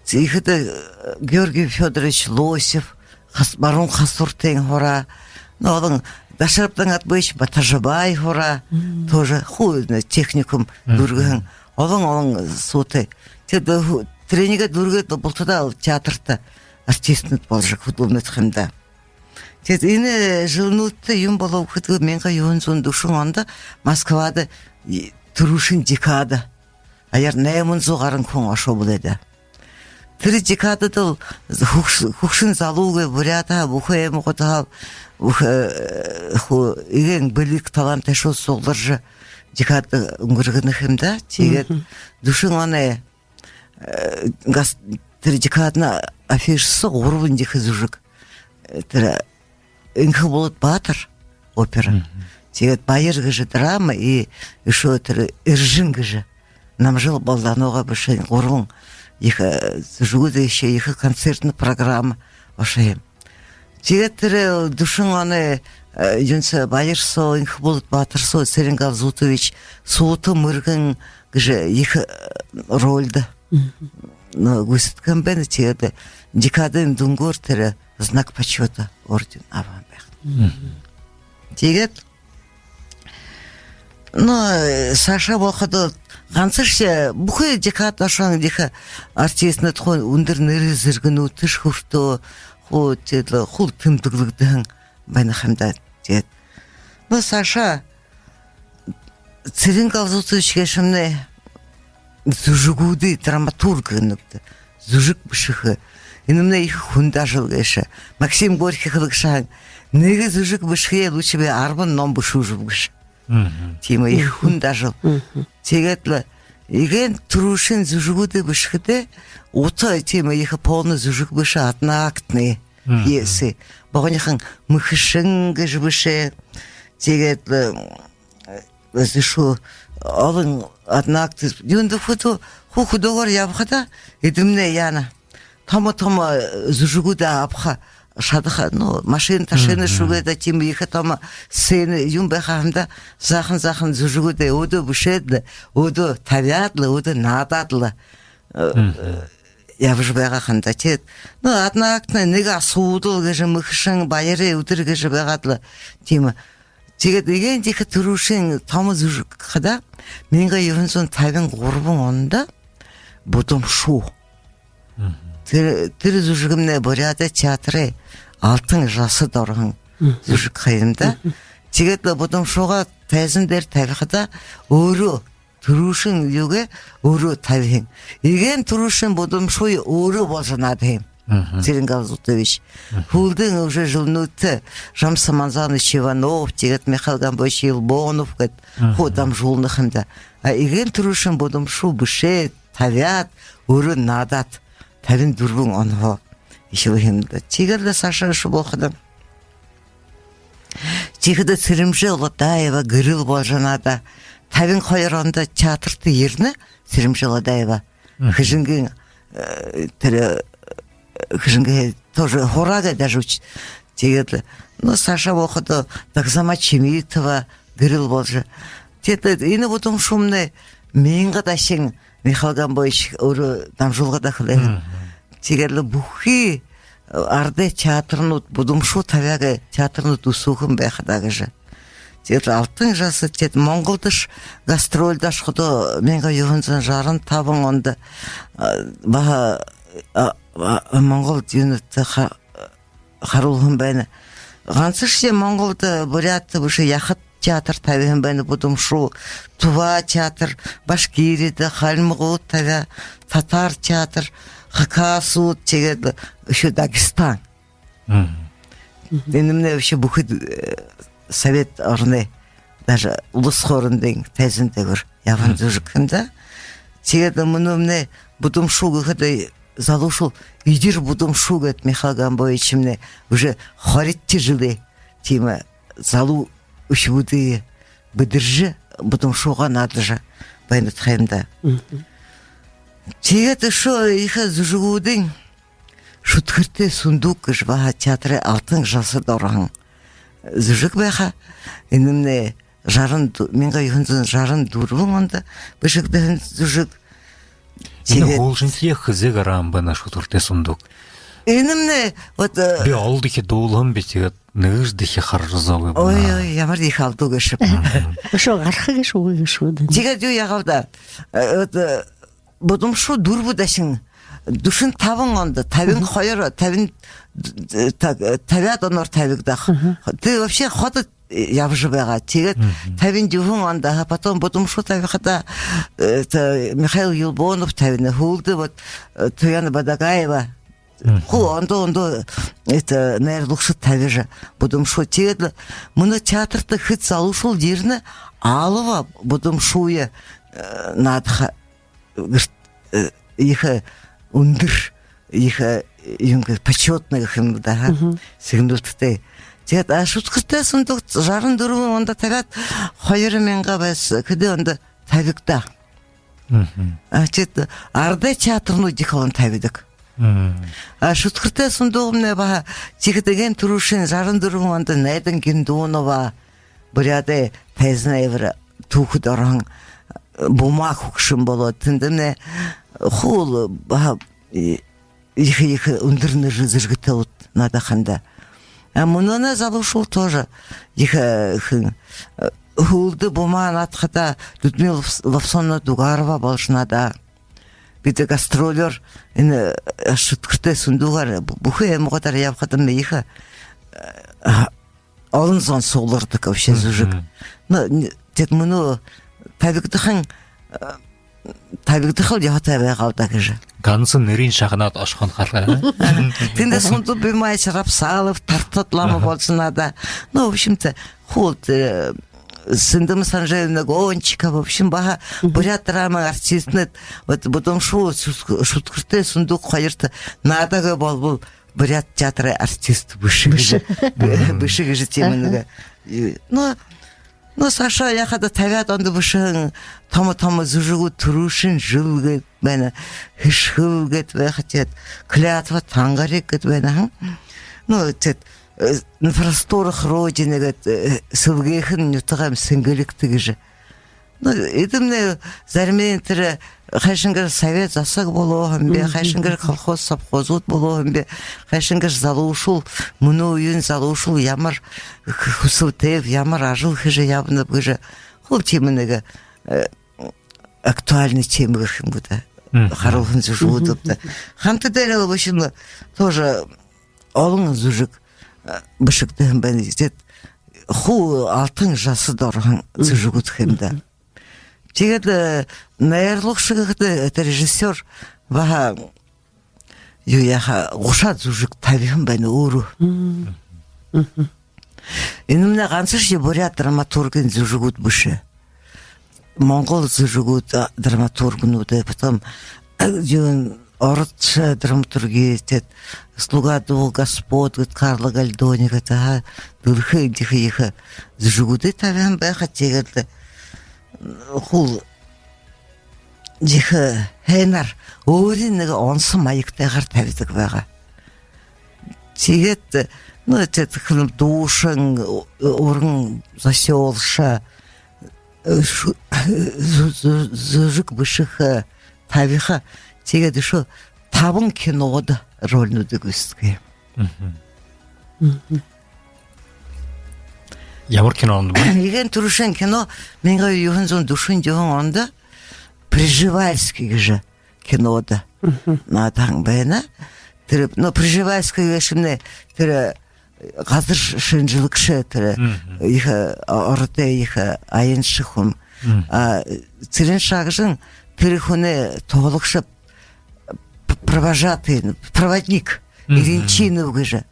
тиихэдэ, э, Георгий Фёдорович Лосев, Хас-, Баруун Хасууртын һураа, ну, олон, Даширабдан Адбаевич Батожабай һураа, тоже хуу, э, техникум дүүргэһэн, олон, олон суутай. Тиигээд, э, ху-, тэрэнээ дүүргээд, бултадаа театрта артистнууд боложо хүдэлнэд һэм даа. Тиигээд энэ жэлнүүдтэ юун болооб гэхэдэ, мянга юһэн зуун дүшэн ондо Москвада түрүүшын декада. Аяар найман зуу гаран хүн ошоо бэлэй даа. Тэрэ декадада л хүгш-, хүгшэн залуугүй буряадһаа, бүхы аймагуудһаа, бүхы, э, хуу, эгээн бэлиг талаантайшуул сугларжа, декада үнгэргэнэ һэм даа. Тиигээд дүшэн оной, э, гас-, тэрэ декадын афиша соо гурбан ехэ зүжэг. Э, тэрэ «Энхэ Булад баатар» опера. Тиигээд «Баяр» гэжэ драма и ещё тэрэ «Эржэн» гэжэ Намжил Балданогой бэшэһэн гурбан ехэ, э, зүжэгүүдэй ещё ехэ концертнэ программа ошоо һэм. Тиигээд тэрэ дүшэн оной, э, юун соо, «Баяр» соо, «Энхэ Булад баатар» соо Цырен Галзутович суута мэргэн гэжэ ехэ, э, рольдо, ну, гүйсэдхэһэн байна. Тиигээд декадын дүнгөөр тэрэ «Знак почёта» орден абаһан байха. Тиигээд, ну, э, саашаа болоходо, гансашье, бүхы декада ошоһон ехэ артистнууд, хуу үндэр нэрэ зэргэнүүдтэшье хүртөө, хуу, тиигээд лэ хуу тэмдэглэгдэһэн байна ха юм даа. Тиигээд, ну, саашаа Цырен Галзутович гээшэмнай зүжэгүүдые, драматург гэнэ гү даа, зүжэг бэшэхэ. Энэмнай ехэ хүндэ ажал гээшэ. Максим Горький хэлэгшэ һэн: нэгэ зүжэг бэшэхэеэ лучше би арбан ном бэшүүжэб гэжэ. Тиимэ ехэ хүндэ ажал. Тиигээд лэ эгээн түрүүшын зүжэгүүдые бэшэхэдээ, ута тиимэ ехэ полный зүжэг бэшэ, одноактные пьесы. Богонихон «Мэхэшэн» гэжэ бэшээ. Тиигээд лэ, э, зэшүү, олон одноактные. Юундэб гэхэдэ, хуу хүдөөгөөр ябахада, эдэмнай яана, томо-томо, э, зүжэгүүдые абаха шадаха, ну, машина-ташина шүүгээ даа, тиимэ ехэ томо сцена юм байха һэн даа, заахан-заахан зүжэгүүдые өөдөө бэшээд лэ, өөдөө табяад лэ, өөдөө наадаад лэ, э, ябажа байгаа һэн даа. Тиигээд, ну, одноактные, «Нэгэ асуудал» гэжэ, «Мэхэшэн», «Баярай үдэр» гэжэ байгаад лэ, тиимэ. Тиигээд эгээн ехэ түрүүшын томо зүжэг хадаа мянга юһэн зуун табин гурбан ондо «Будамшуу». Тэрэ, тэрэ зүжэгымнай Буряадай театрай алтан жасада ороһон зүжэг ха юм даа. Тиигээд лэ «Будамшуугаа» тайзан дээрэ табихадаа, өөрөө түрүүшын юугээ өөрөө табиһан. Эгээн түрүүшын «Будамшууе» өөрөө боложо наадаһан юм Цырен Галзутович. Һүүлдэнь уже жэлнүүдтэ Жамсо Манзанович Иванов, тиигээд Михаил Гомбоевич Елбонов гээд хуу дамжуулна ха юм даа. А эгээн түрүүшын «Будамшуу» бэшээд, табяад, өөрөө наадаад, табин дүрбэн онһоо эхилһэн юм даа. Тиигээд лэ саашаа үшөө болоходо, тиихэдэ Сэрэмжэ Уладаева гэрэл боложо наадаа. Табин хоёр ондо театрта ерэнэ Сэрэмжэ Уладаева. Хэжэнгын, э, тэрэ, э, Хэжэнгэ тоже һураагүй даже уч-, тиигээд лэ, ну, саашаа болоходо Дагзама Чимитова гэрэл боложо. Тиигээд лэ энэ «Будамшуумнай» мянга дахин Михаил Гомбоевич өөрөө дамжуулгада хэлэһэн. Тиигээд лэ бүхы, э, арадай театрнууд, «Будамшуу» табяагүй театрнууд үсөөхэн байха даа гэжэ. Тиигээд лэ алтан жасада, тиигээд Монголдошье гастрольдо ошоходоо, мянга юһэн зуун жаран табан ондо, э, баһа, э, э, Монголдо юунэй ха-, харуулһан байна. Гансашье Монголдо, Буряадта бэшэ, Яхад театр табиһан байна «Будамшуу», Тува театр, Башкирида, Хальмагууд табяа, Татар театр, Хакасууд, тиигээд лэ үшөө Дагестан. Энэмнай вообще бүхы, э, Совет оронойнь, даже улас хоорондын тайзан дээгүүр ябаһан зүжэг ха юм даа. Тиигээд лэ мүнөөнэй «Будамшуу» гэхэдэ, залуушуул эдир «Будамшуу» гээд Михаил Гомбоевичмнай уже хоридохи жэлээ тиимэ залуу үхибүүдые бэдэржэ, «Будамшуугаа» наадажа байнат ха юм даа. Тиигээд үшөө ехэ зүжэгүүдынь «Шүдхэртэй сундук» гэжэ баһа театрай алтан жасада ороһон зүжэг байха. Энэмнай жаран дү-, мянга юһэн зуун жаран дүрбэн ондо бэшэгдэһэн зүжэг. Энэ тиигээд һүүлшынхиеэ хэзээ гараһан бэ, «Шүдхэртэй сундук»? Энэмнай вот, э, би олон дахин дуулаһан би, тиигээд нэгэшье дахин хаража үзөөгүй байна. Ой, ой, ямар ехэ алдуу гээшэб. Үшөө гараха гээшэ үгы гээшэ гү даа. Тиигээд юу яагааб даа. Э, вот, э, «Будамшуу» дүрбэ дахин, дүшэн табан ондо, табин хоёр, табин, э, та-, э, табяад оноор табигдаа. Тэрэ вообще ходо, э, ябажа байгаа. Тиигээд табин юһэн ондо, а потом «Будамшуу» табихада, э, это Михаил Елбонов табина. Һүүлдэ вот, э, Туяна Бадагаева. Хуу ондоо-ондоо, это, найруулагшад табижа «Будамшуу». Тиигээд лэ мүнөө театрта хэд залуушуул ерэнэ, алба «Будамшууе», э, наадаха гэрт, э, ехэ үндэр, ехэ, э, юун гэхэ, почётно гэхэ юм даа, ха? Сэгнэлтэтэй. Тиигээд, а, «Шүдхэртэй сундук» жаран дүрбэн ондо табяад, хоёр мянга байс-, хэды ондо табигдаа. А, тиигээд арадай театрнууд ехэ олон табидаг. А, «Шүдхэртэй сундук» мүнөө баһа тиихэдэ эгээн түрүүшын жаран дүрбэн ондо Найдан Гиндунова, Буряадай тайзанай эбэр түүхэдэ ороһон, э, Бума хүгшэн болоод, тэндэмнай хуу баһа, э, ехэ-ехэ үндэр нэрэ зэргэтэй улад наадаһан даа. А мүнөөнэй залуушуул тоже ехэ, э, хэн, э, һүүлдэ Бума наадахада Людмила Лопс-, Лопсоновна Дугарова боложо наадаа. Бидэ гастролёор энэ, э, «Шүдхэртэй сундугаар» бү-, бүхы аймагуудаар ябахадамнай ехэ, э, а, олон зон суглардаг вообще зүжэг. Но, н-, тэд мүнөө табигдаха, э, табигдахал ёһотой байгаал даа гэжэ. Ганса нэрынь шагнаад ошохонь харахаар. Тэндэ Сунда Бимаевич Рапсалов, Тартад лама болоһон наада. Ну, в общем-то, хуу, э, Сындым Санжаевна Гончикова, в общем, баһа буряад драмын артистнууд, вот, Будамшуу, Шүт-, Шүдхэртэй Сундук хоёрто наадаагүй болбол буряад театрай артист бэшэ гэжэ, бэшэ гэжэ тиимэ нэгэ. Но, но саашаа яахада, табяад ондо бэшэһэн томо-томо зүжэгүүд, «Түрүүшын жэл» гээд байна, «Хэшхэл» гээд байха, тиигээд «Клятва Тангариг» гээд байна, хм. Ну, тиигээд, э, «На просторах Родины» гээд, э, «Сэлгеэхэн нютагайм сэнгэлигтэ» гэжэ. Ну, эдэмнай заримынь тэрэ хайшан гэжэ совет засаг болоо һэм бэ, хайшан гэжэ колхоз, совхозууд болоо һэм бэ, хайшан гэжэ залуушуул, мүнөө үеын залуушуул ямар хүсэлтэйб, ямар ажал хэжэ ябанаб гэжэ, хуу тиимэ нэгэ, э, актуальна тиимэ гэхэ юм гү даа. Харуулһан зүжэгүүд даа. Хамта дээрээ, в общем, тоже олон зүжэг, э, бэшэгдэһэн байна. Тиигээд хуу алтан жасада ороһон зүжэгүүд ха юм даа. Тиигээд, э, найруулагша гэхэдэ, э, тэрэ режиссёр баһа юу яаха, гушаад зүжэг табиһан байна өөрөө. Энэмнай гансашье буряад драматургын зүжэгүүд бэшэ. Монгол зүжэгүүд, а, драматургнууд, э, потом, э, юун, ород, э, драматурги, тиигээд «Слуга двух господ» гээд, Карло Гольдони гээд, аха, дэлхэй ехэ ехэ зүжэгүүдые табиһан байха, тиигээд лэ, м, хуу ехэ һайнаар, өөрын нэгэ онсо маягтайгаар табидаг байгаа. Тиигээд, ну, тиигээд хэнэм дуушан, уран зохёолшо, э, шу-, зү-, зү-, зүжэг бэшэхэ, э, табиха. Тиигээд үшөө табан кинодо рольнуудые гүйсэдхэһэн. Ямар кинондо бэ? Эгээн түрүүшын кино мянга юһэн зуун дүшэн юһэн ондо «Пржевальский» гэжэ кинодо наадаһан байна. Тэрэ, ну, Пржевальский гээшэмнай тэрэ газар шэнжэлэгшэ, тэрэ ехэ, а, ородой ехэ аяншан хүн. А, тэрэн шагжан тэрэ хүнэй туһалагша, п-, провожатый, проводник Иринчинов гэжэ.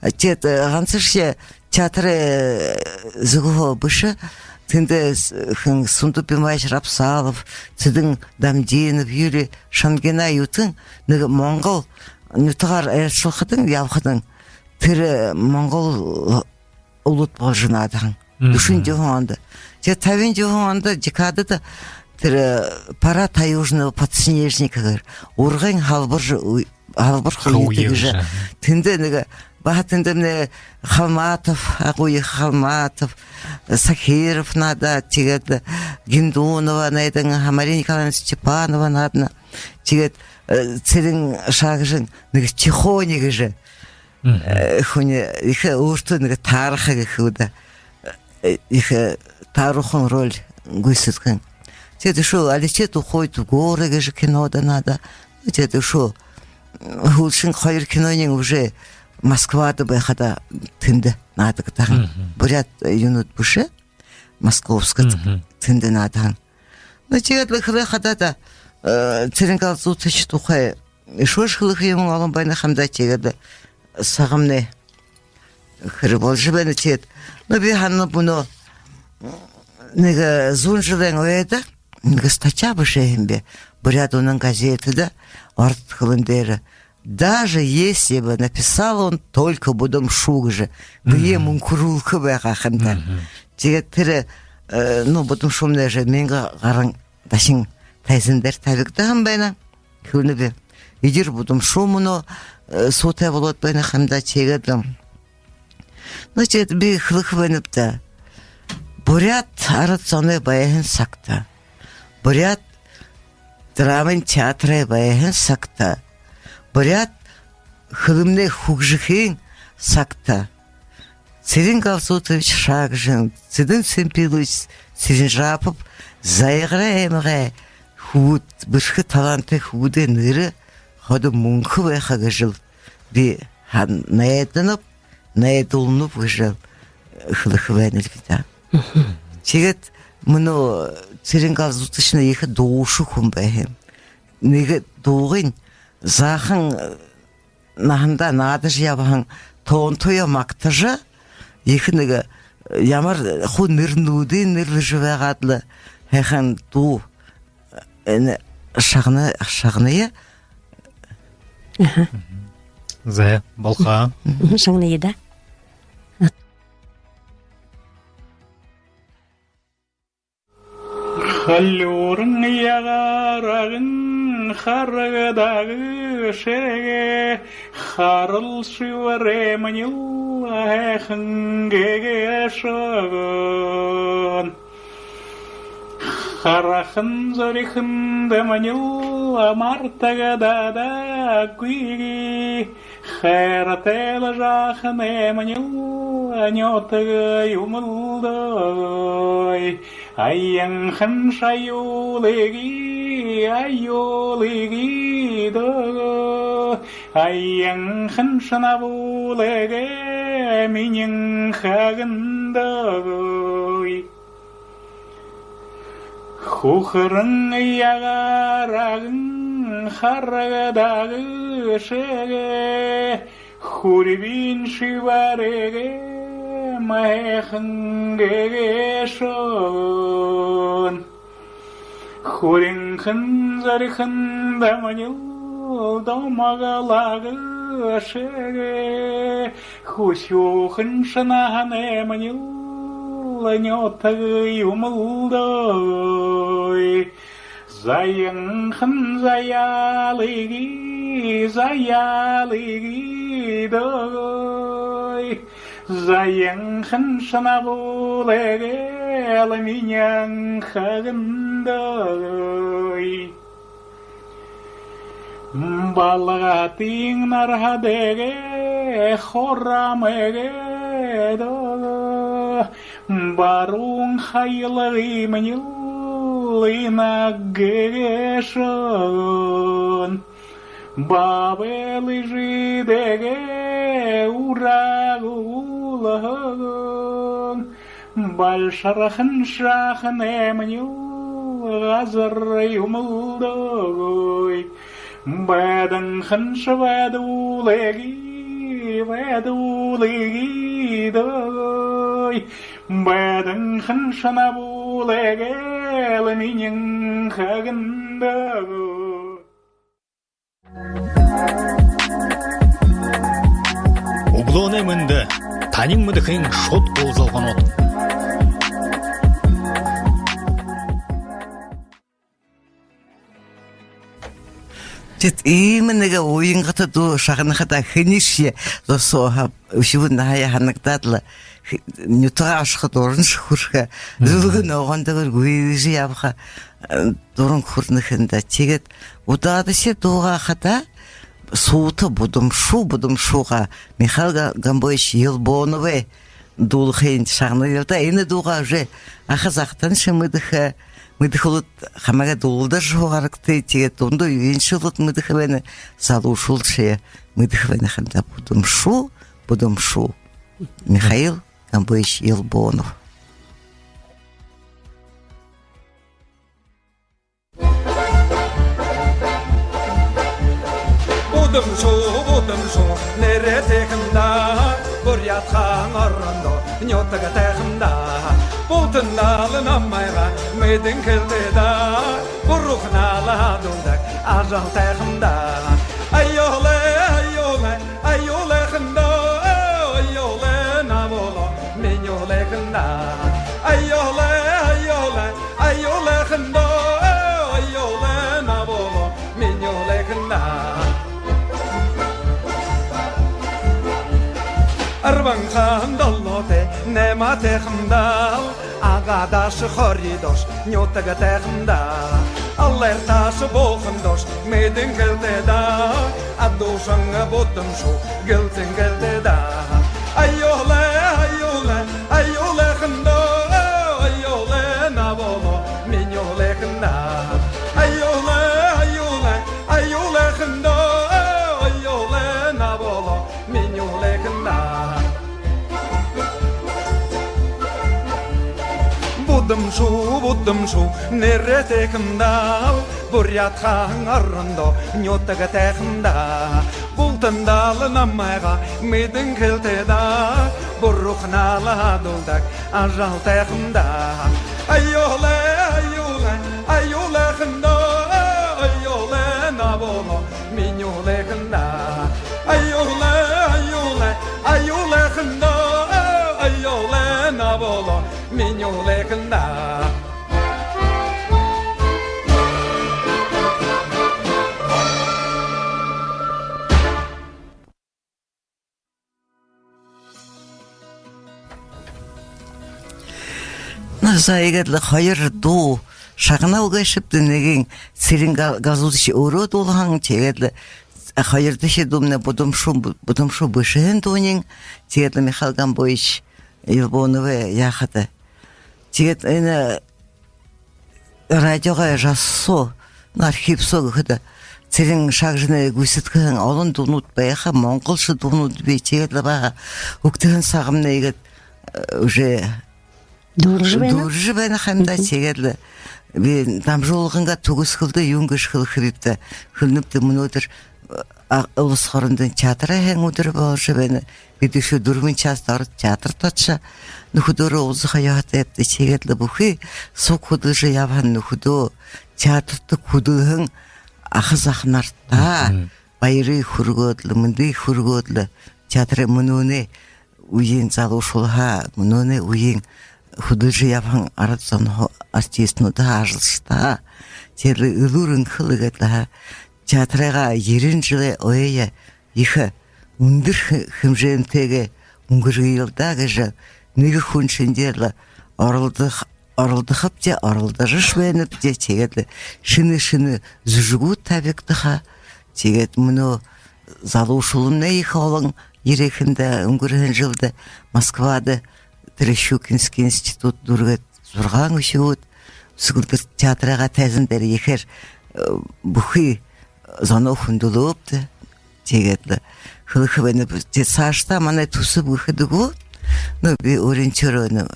А, тиигээд, э, гансашье театрай, э, зүгһөө бэшэ. Тэндэ с-, хэн, Сунда Бимаевич Рапсалов, Цыден Дамдинов, Юрий Шангина, юутэн нэгэ Монгол нютагаар айлшалхадань, ябахадань, тэрэ, э, Монгол улад боложо наадаһан. Дүшэн юһэн ондо. Тиигээд табин юһэн ондо декадада тэрэ, э, «Пора таёжного подснежника» гэһээр, ургын һалбар, һалбар хууе гэжэ. Тэндэ нэгэ баһа тэндэмнай Халматов, Агуй Халматов, Сахиров наадаа, тиигээд Гиндунова, найдан Мария Николаевна Степанова наадана. Тиигээд, э, Цырен шагжан нэгэ Тихоня гэжэ, э, хүн ехэ өөртөө нэгэ таараха гэхэ гү даа. Э, ехэ тааруухын роль гүйсэдхэһэн. Тиигээд үшөө «А летят, уходят в горы» гэжэ кинодо наадаа. Тиигээд үшөө, м, һүүлшын хоёр кинонь уже Москвада байхада тэндэ наадагдаһан. Буряад, э, юунууд бэшэ, московскод, тэндэ наадаһан. Ну, тиигээд лэ хэлэхэ хадаа даа, э, Цырен Галзутович тухай үшөөшье хэлэхэ юумэн олон байна ха юм даа, тиигээд лэ сагамнай хэр боложо байна, тиигээд. Ну, би һананаб, мүнөө нэгэ зуун жэлэй ойдо нэгэ статья бэшээ һэм би «Буряад үнэн» газетэдэ ород хэлэн дээрэ. Даже если бы написал он только Будамшуу гэжэ, бэеэ мүнхэрүүлхэ байгаа ха юм даа. Тиигээд тэрэ, э, ну, Будамшуумнай уже мянга гаран дахин тайзан дээрэ табигдаһан байна. Хэлэнэб, эдир Будамшуу мүнөө, э, суутай болоод байна ха юм даа, тиигээд лэ. Ну, тиигээд би хэлэхэ байнаб даа. Буряад арад зоной байһан сагта, буряад драмын театрай байһан сагта, буряад хэлэмнай хүгжэхын сагта Цырен Галзутович Шагжин, Цыден Цымпилович Цыренжапов Заягарай аймагай хүбүүд, бэрхэ талаантай хүбүүдэй нэрэ ходо мүнхэ байха гэжэл би һан-, найданаб, найдуулнаб гэжэл хэлэхэ байнал би даа. Тиигээд мүнөө Цырен Галзутовичнай ехэ дуушан хүн байһан юм. Нэгэ дуугынь заахан наһандаа наадажа ябаһан тоонтоёо магтажа, ехэ нэгэ ямар хуу нэрэнүүдые нэрлэжэ байгаад лэ һайхан дуу. Энэ шагна-, шагная. Аха. Зэ, болохо. Мгм, шагная даа. Халюуран ягараган харагдааг шэгээ, харалши баримнил һайхан гэгээ шогон. Харахан зорихон дэмнил мартагдадаг гүйгы, хайратайл жаахан эмнил нютаг юм л даа. Аянхан шаюулыгы, аюулыгы даа. Аянхан шанабуулыгы минии хаган даа. Хүхэрэн ягараган харагдааг шэгээ, хүрбиин шибэрэг һайхан гэгээ шогон. Хүрэнхэн зорихон дэмнил домоглодог шэгээ, хүсүүхэн шанаһан эмнил нютаг юм л даа. Заянхан заяалыгы, заяалыгы даа. Заянхан шанабуулыгы минии хаган даа. Балгатын нарһадыгы, хурамыгы даа. Баруун хайлыгы минии инаг гэгээ шогон. Баабай эжыдыгы ураг уулаһан. Балшархан шахан эмнил газар юм л даа. Байдагхан шабадуулыгы, байдуулыгы даа. Байдагхан шанабуулыгы минии хаган даа. Үглөөнэй мэндэ! Танин мэдэхын шууд уулзалганууд. Тиигээд иимэ нэгэ уянгата дуу шагнахада, хэнишье зосоо һаа, үхибүүд наһаяа һанагдаад лэ, хэ-, нютагаа ошохо дураншье хүрэхэ, зүлгэ ногоондо гэр гүйжэ ябаха, э, дуран хүрэнэ һэн даа. Тиигээд удаадашье дуугаа хадаа, суута Будамшуу, Будамшуугаа Михаил Га-, Гомбоевич Елбоновой дуулахыень шагнаял даа. Энэ дуугаа уже аха захатаншье мэдэхэ, мэдэхэ болоод хамаагүй дуулдажа һуугаарагты. Тиигээд дундуу үеыншье болоод мэдэхэ байна, залуушуулшье мэдэхэ байна һэн даа. Будамшуу, Будамшуу. Михаил Гомбоевич Елбонов. Будамшуу, Будамшуу нэрэ тээхэм даа, буряад хаан орондоо нютаг тээхэм даа. Бултандаа лэ намайгаа мэдэн хэлтэ даа, бурхан лэ һадуудаг ажал тээхэм даа. Аюулай, аюулай, аюулайхан даа, аюулай наболоо, миниилэйхэн даа. Аюулай, аюулай, аюулайхандаа, аюулай наболоо, миниилэйхэн даа. Арбан хаан долоотой наймаатайхан даа, Агадаш, Хоридош нютагтайхан даа. Алайрташ, Бухандош мэдэн хэлтэ даа, адуушан Будамшуу гэлтэн хэлтэ даа. Аюулай, аюулай, аюулайхандаа, аюулай наболоо, миниилэйхэн даа. Аюулай, аюулай, аюулайхандаа, аюулай наболоо, миниилэйхэн даа. Шуу, Будамшуу нэрэтэ хэн даа, буряад хаан орондоо нютагтайхан даа. Бултандаа лэ намайгаа мэдэн хэлтэ даа, бурхан лэ адуулдаг ажалтайхан даа. Аюулай, аюулай, аюулайхан даа, аюулай наболоо, минии уулайхан даа. Аюулай, аюулай, аюулайхан даа, аюулай наболоо, минии уулайхан даа. Ну, за, иигээд лэ хоёр дуу шагнал гээшэбди, нэгэн Цырен Гал-, Галзутович өөрөө дуулаһан, тиигээд лэ хоёрдохи дуумнай Будамшуу, Будамшуу бэшэһэн дууниинь, тиигээд лэ Михаил Гомбоевич Елбоновай яахада. Тиигээд энэ радиогой жасал соо, ну, архив соо гэхэдэ, Цырен Шагжинай гүйсэдхэһэн олон дуунууд байха, монголшо дуунууд бии, тиигээд лэ баһа үгтэһэн сагымнай иигээд, э, уже дүүржэ байна. Дүүржэ байна ха юм даа, тиигээд лэ би дамжуулгынгаа түгэсхэлдэ юун гэжэ хэлэхэбиб даа, хэлэнэбди, мүнөөдэр, а, Улас хоорондын театрай һайндэр боложо байна. Бидэ үшөө дүрбэн часада ороод театрта ошожо, нүхэдөөрөө уулзаха ёһотойбди. Тиигээд лэ бүхы суг хүдэлжэ ябаһан нүхэдөө, театрта хүдэлһэн аха заханартаа баярые хүргөөд лэ, мэндые хүргөөд лэ, театрай мүнөөнэй үеын залуушуулһаа, мүнөөнэй үеын хүдэлжэ ябаһан арад зонһоо, артистнуудһаа, ажалшадһаа. Тиигээд лэ элүүр энхэ лэ гээд лэ һаа, театрайгаа ерэн жэлэй ойе ехэ үндэр хэ-, хэмжээнтэйгээр үнгэргэел даа гэжэ нэгэ хүн шэнгеэр лэ оролдох-, оролдохобди, оролдожошье байнабди, тиигээд лэ шэнэ-шэнэ зүжэгүүд табигдаха. Тиигээд мүнөө залуушуулнай ехэ олон ерээхэндэ, үнгэрһэн жэлдэ Москвада тэрэ Щукинский институт дүүргээд, зургаан үхибүүд, үсэгэлдэр театрайгаа тайзан дээрэ ехээр, э, бүхы зоноо хүндэлөөбди. Тиигээд лэ хэлэхэ байнаб, тиигээд саашадаа манай түсэб гэхэдэ гү, ну, би өөрын түрүүн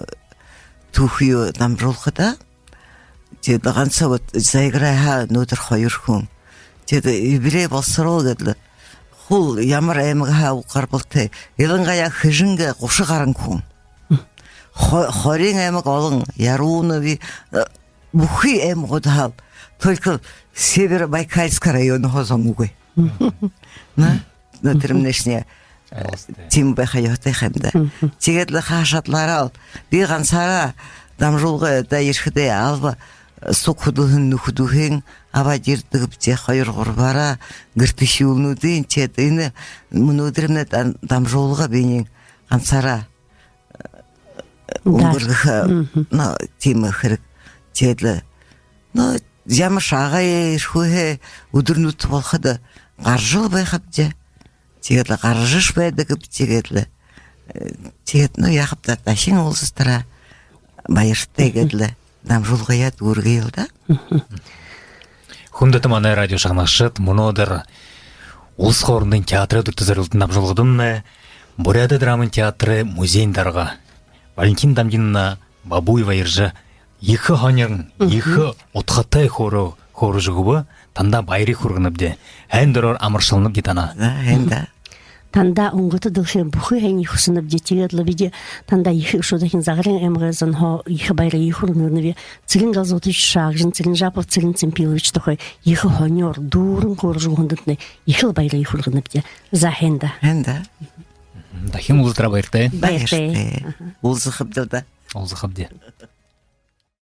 түүхые дамжуулхада, тиигээд лэ ганса вот «Заиграй» һаа мүнөөдэр хоёр хүн. Тиигээд лэ юбилей болосороо гээд лэ, хуу ямар аймагһаа уг гарбалтай. Илангаяа Хэжэнгэ гуша гаран хүн. Хо-, Хориин аймаг олон, Яруунын, э, бүхы аймагуудһаа л, только Северобайкальска районһоо зон үгы. На, на тэрэмнайшни, э, тиимэ байха ёһотой ха юм даа. Тиигээд лэ хаа шадалаараа л, би гансаараа дамжуулгада ерэхэдээ, алба, э, суг хүдэлһэн нүхэдүүһээн абаад ерэдэгбди, хоёр гурбаараа гэртэхи юумэнүүдынь. Тиигээд энэ мүнөөдэрмнай дам-, дамжуулга биниинь гансаараа үнгэргэхэ, ну, тиимэ хэрэг. Тиигээд лэ, ну, ямаршье агай эрэхүүһээ үдэрнүүд болоходо гаражал байхабди. Тиигээд лэ гаражал байдагбди, тиигээд лэ. Э, тиигээд, ну, яахаб даа, дахин уулзатараа баяртай гээд лэ дамжуулгаяа дүүргэел даа. Хүндэтэ манай радио шагнагшад, мүнөөдэр Улас хоорондын театрай үдэртэ зорюулһан дамжуулгадамнай Буряадай драмын театрай музейн дарга Валентина Дамдиновна Бабуева ерэжэ, ехэ һонин, ехэ удхатай хөөрөө-, хөөрэжэ үгэбэ, танда баярые хүргэнэбди. Һайндэрөөр амаршалнабди танда. За, һайн даа. Танда, Үнгэтэ дэлхэйн бүхы һайниие хүсэнэбди. Тиигээд лэ бидэ танда ехэ үшөө дахин Загарайн аймагай зонһоо ехэ баярые хүргэнэбди. Цырен Галзутович Шагжин, Цыренжапов Цырен Цымпилович тухай ехэ һонёор, дүүрэн хөөрэжэ үгэһэндэтнай ехэл баярые хүргэнэбди. За, һайн даа. Һайн даа. Дахин уулзатараа баяртай. Баяртай. Баяртай. Аха. Уулзахабди даа. Уулзахабди.